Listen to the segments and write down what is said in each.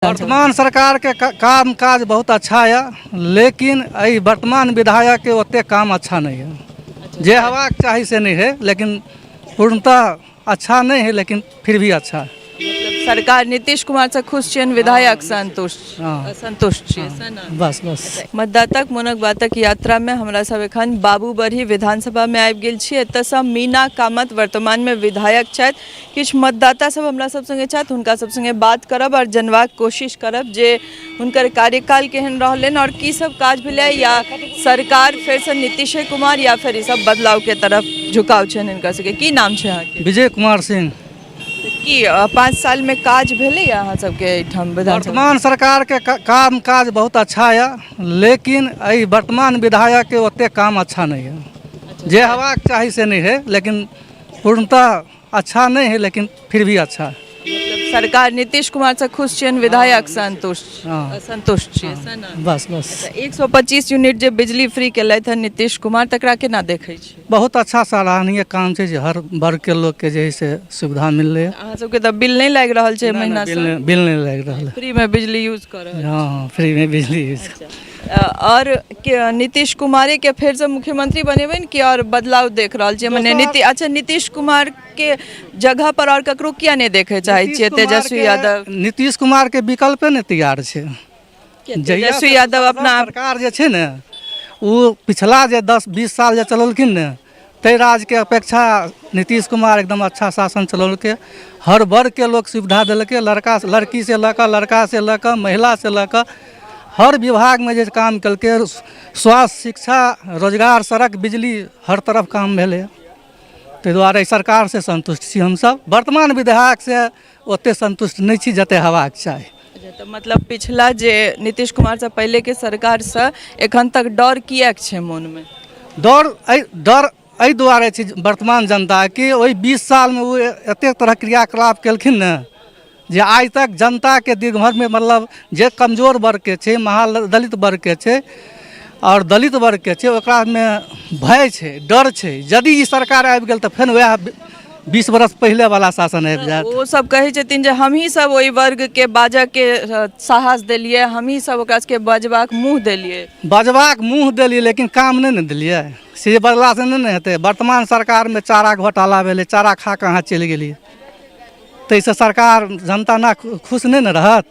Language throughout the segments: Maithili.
वर्तमान सरकारके काम काज बहुत अच्छा यऽ, लेकिन एहि वर्तमान विधायकके ओतेक काम अच्छा नहि यऽ। जे हेबाक चाही से नहि है, लेकिन पूर्णतः अच्छा नहि है, लेकिन फिर भी अच्छा है। मतलब सरकार नीतीश कुमार से खुश छियनि, विधायक संतुष्ट? हँ। संतुष्ट छियै से ने? बस बस। मतदाताक मोनक बातक यात्रामे हमरा सब एखन बाबूबरही विधानसभामे आबि गेल छी। एतऽसँ मीना कामत वर्तमानमे विधायक छथि। किछु मतदाता सब हमरा सब संगे छथि, हुनका सब संगे बात करब आओर जनबाक कोशिश करब जे हुनकर कार्यकाल केहन रहलनि आओर की सब काज भेलै, या सरकार फेरसँ नीतीशे कुमार या फेर ई सब बदलावके तरफ झुकाव छनि हिनका सबके। की नाम छै अहाँके? विजय कुमार सिंह। की 5 सालमे काज भेलै अहाँ सबके एहिठाम विधानसभा? वर्तमान सरकारके काम काज बहुत अच्छा यऽ, लेकिन एहि वर्तमान विधायकके ओतेक काम अच्छा नहि यऽ। जे हेबाक चाही से नहि है, लेकिन पूर्णतः अच्छा नहीं है, लेकिन फिर भी अच्छा है। मतलब सरकार नीतीश कुमार से खुश छियनि, विधायक संतुष्ट? हँ। संतुष्ट छियै से ने? बस बस। 125 यूनिट जे बिजली फ्री केलथि हन नीतीश कुमार, तकरा केना देखै छियै? बहुत अच्छा सराहनीय काम छै जे हर वर्गके लोकके जे है से सुविधा मिललै। अहाँ सबके तऽ बिल नहि लागि रहल छै महीना? बिल नहि, बिल नहि लागि रहल है। फ्रीमे बिजली यूज कऽ रहल? हँ, फ्रीमे बिजली यूज। आओर के नीतीश कुमारे के फेरसँ मुख्यमंत्री बनेबनि कि आओर बदलाव देख रहल छियै? मने नीति अच्छा, नीतीश कुमार के जगह पर आओर ककरो किया नहि देखै चाहै छियै? तेजस्वी यादव? नीतीश कुमार के विकल्पे नहि तैयार छै। तेजस्वी यादव अपना सरकार जे छै ने, ओ पिछला जे 10-20 साल जे चललखिन ने, ताहि राज्यके अपेक्षा नीतीश कुमार एकदम अच्छा शासन चलौलकै। हर वर्गके लोक सुविधा देलकै, लड़का लड़कीसँ लऽ कऽ, लड़कासँ लऽ कऽ, महिलासँ लऽ कऽ, हर विभागमे जे काम केलकै, स्वास्थ्य, शिक्षा, रोजगार, सड़क, बिजली, हर तरफ काम भेलै। ताहि दुआरे सरकारसँ सन्तुष्ट छी हमसभ। वर्तमान विधायकसँ ओतेक सन्तुष्ट नहि छी जतेक हेबाक चाही। अच्छा, तऽ मतलब पिछला जे नीतीश कुमारसँ पहिलेके सरकारसँ एखन तक डर किएक छै मोनमे? डर एहि दुआरे छै वर्तमान जनता कि ओहि 20 सालमे ओ एतेक तरह क्रियाकलाप केलखिन ने जे आइ तक जनताके दिग्भरमे, मतलब जे कमजोर वर्गके छै, महादलित वर्गके छै आओर दलित वर्गके छै, ओकरामे भय छै, डर छै, यदि ई सरकार आबि गेल तऽ फेर वएह 20 बरस पहिलेवला शासन आबि जायत। ओ सब कहै छथिन जे हमही सब ओहि वर्गके बाजऽके साहस देलियै, हमही सब ओकरा सबके बजबाक मुँह देलियै। बजबाक मुँह देलियै, लेकिन काम नहि ने देलियै। से बजलासँ नहि ने हेतै। वर्तमान सरकारमे चारा घोटाला भेलै, चारा खा कऽ अहाँ चलि गेलियै, ताहिसँ सरकार जनता ना खुश नहि ने रहत।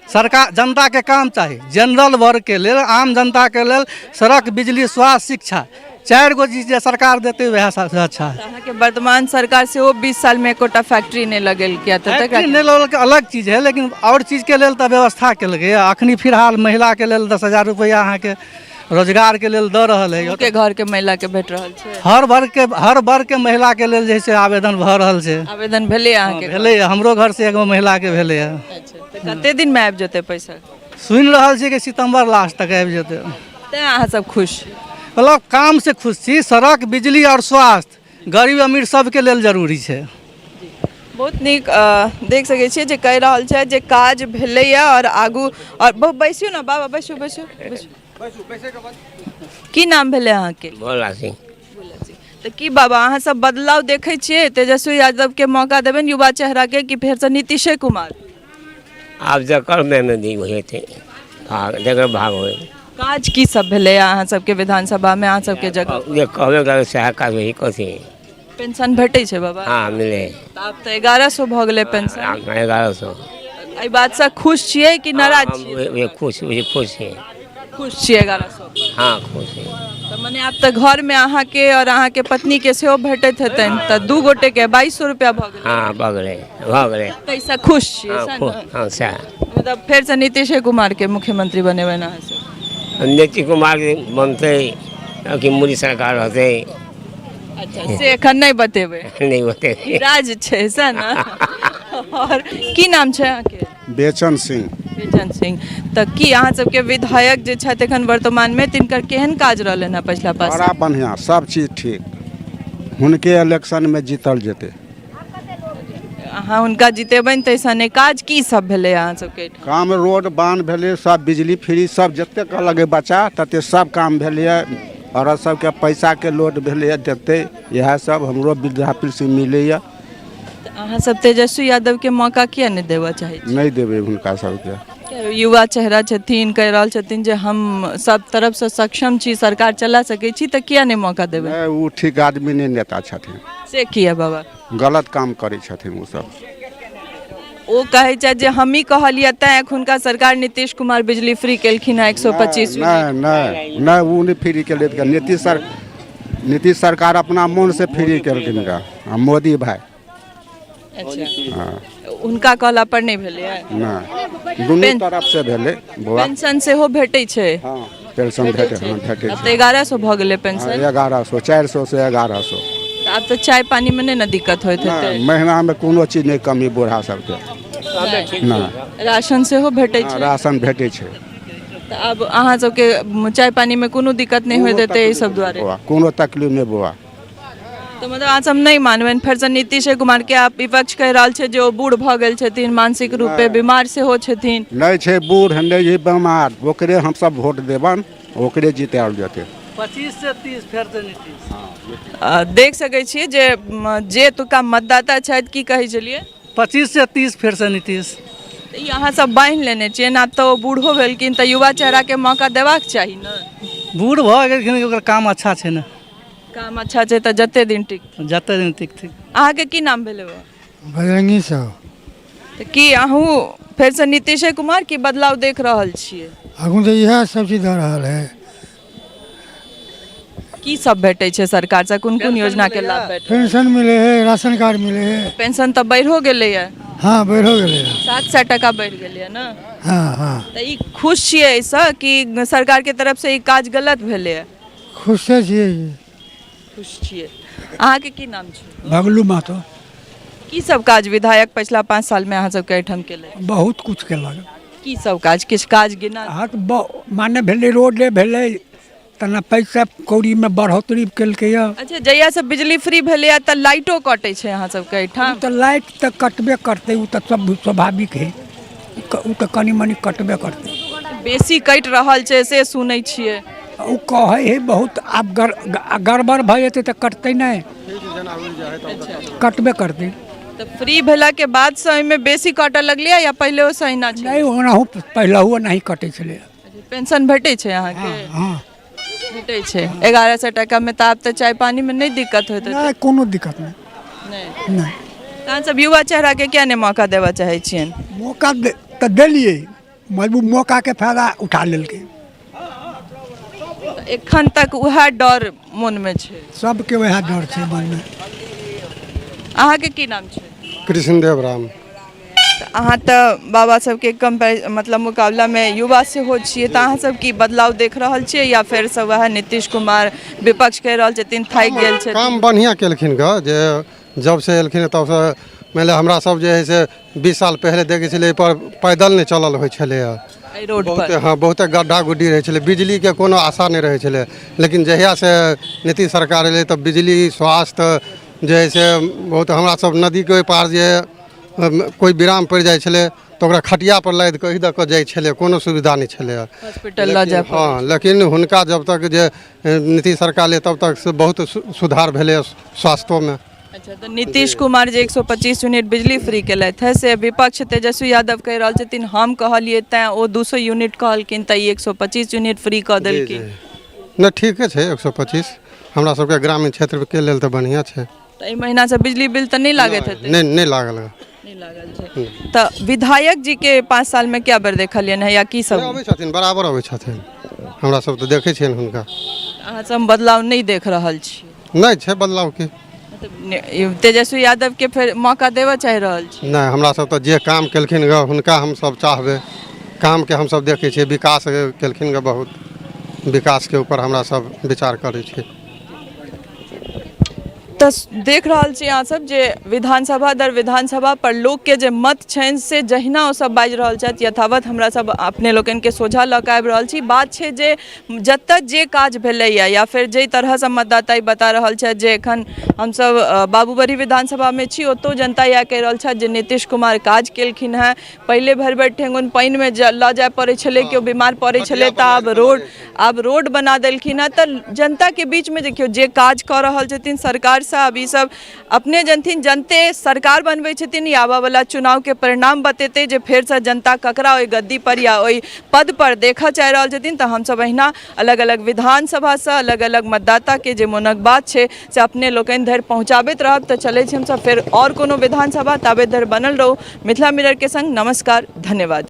सरकार जनताके काम चाही, जनरल वर्गके लेल, आम जनताके लेल सड़क, बिजली, स्वास्थ्य, शिक्षा, चारि गो चीज जे सरकार देतै वएह सबसँ अच्छा है। तऽ अहाँके वर्तमान सरकार सेहो 20 सालमे एकोटा फैक्ट्री नहि लगेलकै तऽ तकरा फैक्ट्री नहि लगेलकै अलग चीज है, लेकिन आओर चीजके लेल तऽ व्यवस्था केलकै। अखनी फिलहाल महिलाके लेल 10,000 रुपैआ अहाँके रोजगारके लेल दऽ रहल है। के घरके महिलाके भेट रहल छै? हर वर्गके महिलाके लेल जे है से आवेदन भऽ रहल छै। आवेदन भेलै अहाँके? भेलै, हमरो घर से एगो महिलाके भेलै। अच्छा, तऽ कते दिनमे आबि जेतै पैसा? सुनि रहल छी कि सितम्बर लास्ट तक आबि जेतै। तैँ अहाँ सब खुश छी? मतलब काम से खुश छी। सड़क, बिजली आओर स्वास्थ्य गरीब अमीर सबके लेल जरूरी छै। बहुत नीक। देख सकै छियै जे कहि रहल छथि जे काज भेलैए आओर आगू आओर बैसियौ ने बाबा, बैसू बैसू बैसू। की नाम भेलै अहाँके? भोला सिंह। तऽ की बाबा, अहाँ सब बदलाव देखै छियै? तेजस्वी यादवके मौका देबनि युवा चेहराके कि फेरसँ नीतीशे कुमार? आब जकर में दी हेतै भाग, जकर भाग होइ। काज की सब भेलै अहाँ सबके विधानसभामे, अहाँ सबके जगह? जे कहबे करबै सएह काज होई। कथी? पेंशन भेटै छै बाबा? हँ, मिले। तऽ आब तऽ 1100 भऽ गेलै पेंशन। 1100। एहि बातसँ खुश छियै कि नाराज छियै? खुश, खुश छियै। खुश छियै 1100? हँ, खुश छियै। तऽ मने आब तऽ घरमे अहाँके आओर अहाँके पत्नीके सेहो भेटैत हेतनि, तऽ दू गोटेके 2200 रुपया भऽ गेलै। हँ, भऽ गेलै, भऽ गेलै। ताहिसँ खुश छियै? हँ। सएह खुश ने? हँ, सएह। मतलब फेरसँ नीतीशे कुमारके मुख्यमंत्री बनेबनि अहाँ सब? नीतीश कुमार बनतै कि मोदी सरकार रहतै? अच्छा, से एखन नहि बतेबै? नहि बतेबै। ई राज छै, सएह ने? आओर की नाम छै अहाँके? बेचन सिंह। बेचन सिंह। तऽ की अहाँ सबके विधायक जे छथि एखन वर्तमानमे, तिनकर केहन काज रहलनि हेँ पछिला 5 बड़ा बढ़िआँ, सब चीज ठीक। हुनके इलेक्शनमे जीतल जेतै। अहाँ हुनका जितेबनि ताहि सने काज की सब भेलै अहाँ सबके? काम रोड बान्ह भेलै सब, बिजली फ्री सब, जतेक कहलक बच्चा ततेक सब काम भेलैए। औरत सबके पैसाके लोड भेलैए, देतै। इएह सब हमरो वृद्धा पेंशन मिलैए। तऽ अहाँ सब तेजस्वी यादवके मौका किया नहि देबऽ चाहै छी? नहि देबै हुनका सबके। युवा चेहरा छथिन, कहि रहल छथिन जे हम सब तरफसँ सक्षम छी, सरकार चला सकै छी, तऽ किया नहि मौका देबै? नहि, ओ ठीक आदमी नहि नेता छथिन। से किया बाबा? गलत काम करै छथिन ओ सब। ओ कहै छथि जे हमही कहलियै तैं एखुनका सरकार नीतीश कुमार बिजली फ्री केलखिन हेँ 125। नहि नहि नहि, ओ नहि फ्री केलथि। नीतीश सर, नीतीश सरकार अपना मोनसँ फ्री केलखिन गऽ, आ मोदी भाई। अच्छा। हँ। हुनका कहला पर नहि भेलैए? नहि, दुनू तरफसँ भेलै बौआ। पेंशन सेहो भेटै छै? हँ, पेंशन भेटै, हँ भेटै आब छै। तऽ 1100 भऽ गेलै पेंशन। 1100, 400 से 1100। तऽ आब तऽ चाय पानीमे नहि ने दिक्कत होइत हेतै? नहि, महीनामे कोनो चीज नहि कमी बूढ़ा सबके नहि। राशन सेहो भेटै छै? राशन भेटै छै। तऽ आब अहाँ सबके चाय पानीमे कोनो दिक्कत नहि होइत हेतै एहि सब दुआरे? बौआ, कोनो तकलीफ नहि बौआ। तऽ मतलब अहाँ सब नहि मानबनि फेरसँ नीतीशे कुमारके? आब विपक्ष कहि रहल छै जे ओ बूढ़ भऽ गेल छथिन, मानसिक रूपे बीमार सेहो छथिन। नहि छै बूढ़, नहि छै बेमार, ओकरे हमसब वोट देबनि, ओकरे जितायल जेतै। 25 से 30 फेर से नीतीश। देख सकै छियै जे जे एतुका मतदाता छथि, की कहै छलियै? 25 से 30 फेर से नीतीश। तऽ ई अहाँ सब बान्हि लेने छियै ने, आब तऽ ओ बूढ़ो भेलखिन तऽ युवा चेहराके मौका देबाक चाही ने। बूढ़ भऽ गेलखिन, ओकर काम अच्छा छै ने। काम अच्छा छै तऽ जते दिन टिक जते दिन टिकथिन। अहाँके की नाम भेलै बा? बजरंगी साहु। तऽ की अहूँ फेरसँ नीतीशे कुमार की बदलाव देख रहल छियै? अखन तऽ इएह सब चीज दऽ रहल है। की सब भेटै छै सरकारसँ, कोन कोन योजनाके लाभ भेटै? पेंशन मिले है, राशन कार्ड मिले है। पेंशन तऽ बढ़िओ गेलैए? हाँ, बढ़ो गेलै। 700 टाका बढ़ि गेलैए ने? हाँ हाँ। तऽ ई खुश छियै एहिसँ कि सरकारके तरफसँ ई काज गलत भेलैए? खुशे छियै। खुश छियै। अहाँके की नाम छै? भगलू महतो। की सब काज विधायक पछिला 5 सालमे अहाँ सबके एहिठाम केलै? बहुत कुछ केलक। की सब काज, किछु काज गिना। अहाँके माने भेलै रोडे भेलै, तेना पैसा कौड़ीमे बढ़ोतरी केलकैए। अच्छा, जहियासँ बिजली फ्री भेलैए तऽ लाइटो कटै छै अहाँ सबके एहिठाम? तऽ लाइट तऽ कटबे करतै, ओ तऽ सब स्वाभाविक है, ओ तऽ कनि मनि कटबे करतै। बेसी कटि रहल छै से सुनै छियै। ओ कहै है बहुत, आब गड़बड़ भऽ जेतै तऽ कटतै नहि? कटबे करतै। तऽ फ्री भेलाके बादसँ ओहिमे बेसी कटऽ लगलैए या पहिलेओसँ अहिना छै? नहि, ओनाहु पहिलहुओ नहि कटै छलै। पेंशन भेटै छै अहाँके? हँ। भेटै छै 1100 टाकामे, तऽ आब तऽ चाय पानीमे नहि दिक्कत होइत हेतै? नहि, कोनो दिक्कत नहि। नहि? नहि। तऽ अहाँ सब युवा चेहराके किया नहि मौका देबऽ चाहै छियनि? मौका तऽ देलियै, मजबूर मौकाके फायदा उठा लेलकै। तऽ एखन तक उएह डर मोनमे छै? सबके वएह डर छै मनमे। अहाँके की नाम छै? कृष्णदेव राम। तऽ अहाँ तऽ बाबा सबके कम्पेर मतलब मुकाबलामे युवा सेहो छियै, तऽ अहाँ सब की बदलाव देख रहल छियै या फेरसँ वएह नीतीश कुमार? विपक्ष कहि रहल छथिन थाकि गेल छथिन। काम बढ़िआँ केलखिन गऽ, जे जब से एलखिन तबसँ मानि लिअ हमरा सब जे हइ से 20 साल पहिले देखै छलियै एहिपर पैदल नहि चलल होइ छलैए। एहि रोड पर? बहुते, हँ, बहुते गड्ढा गुड्डी रहै छलै, बिजलीके कोनो आशा नहि रहै छलै, लेकिन जहियासँ नीतीश सरकार एलै तऽ बिजली, स्वास्थ्य जे हइ से बहुत। हमरा सब नदीके ओहि पार जे कोइ विराम पड़ि जाइ छलै तऽ ओकरा खटियापर लादि कऽ एहि दऽ कऽ जाइ छलै, कोनो सुविधा नहि छलै। हॉस्पिटल लऽ जाय। हँ, लेकिन हुनका जब तक जे नीतीश सरकार एलै तब तक से बहुत सुधार भेलै स्वास्थ्योमे। अच्छा, तऽ नीतीश कुमार जे 125 यूनिट बिजली फ्री केलथि है से विपक्ष तेजस्वी यादव कहि रहल छथिन हम कहलियै तैं ओ 200 यूनिट कहलखिन तऽ ई 125 यूनिट फ्री कऽ देलखिन। नहि, ठीके छै, 125 हमरा सबके ग्रामीण क्षेत्रके लेल तऽ बढ़िआँ छै। तऽ एहि महीनासँ बिजली बिल तऽ नहि लागैत हेतै? नहि, नहि लागल। नहि लागल छै। तऽ विधायक जी के 5 सालमे कए बेर देखलियनि है या की सब? अबै छथिन, बराबर अबै छथिन, हमरा सब तऽ देखै छियनि हुनका। अहाँ सब बदलाव नहि देख रहल छी? नहि छै बदलाव की। मतलब तेजस्वी यादव के फेर मौका देबऽ चाहि रहल छी? नहि, हमरा सब तऽ जे काम केलखिन गऽ हुनका हमसब चाहबै। कामके हमसब देखै छियै, विकास केलखिन गऽ बहुत, विकासके ऊपर हमरा सब विचार करै छी। तऽ देख रहल छी अहाँ सब जे विधानसभा दर विधानसभा पर लोकके जे मत छनि से जहिना ओ सब बाजि रहल छथि, यथावत हमरा सब अपने लोकनिके सोझा लऽ कऽ आबि रहल छी। बात छै जे जतऽ जे काज भेलैए या फेर जाहि तरहसँ मतदाता ई बता रहल छथि जे एखन हमसब बाबूबढ़ी विधानसभामे छी, ओतौ जनता इएह कहि रहल छथि जे नीतीश कुमार काज केलखिन हेँ। पहिले भरि भरि ठेहुन पानिमे लऽ जाय पड़ै छलै, केओ बीमार पड़ै छलै, तऽ आब रोड बना देलखिन हेँ। तऽ जनताके बीचमे देखियौ जे काज कऽ रहल छथिन सरकार से फेरसँ आब ईसभ अपने जनथिन, जनते सरकार बनबै छथिन। ई आबयवला चुनावके परिणाम बतेतै जे फेरसँ जनता ककरा ओहि गद्दी पर या ओहि पद पर देखऽ चाहि रहल छथिन। तऽ हमसभ अहिना अलग अलग विधानसभासँ अलग अलग मतदाताके जे मोनक बात छै से अपने लोकनि धरि पहुँचाबैत रहब। तऽ चलै छी हमसभ फेर आओर कोनो विधानसभा, ताबे धरि बनल रहू मिथिला मिररके संग। नमस्कार, धन्यवाद।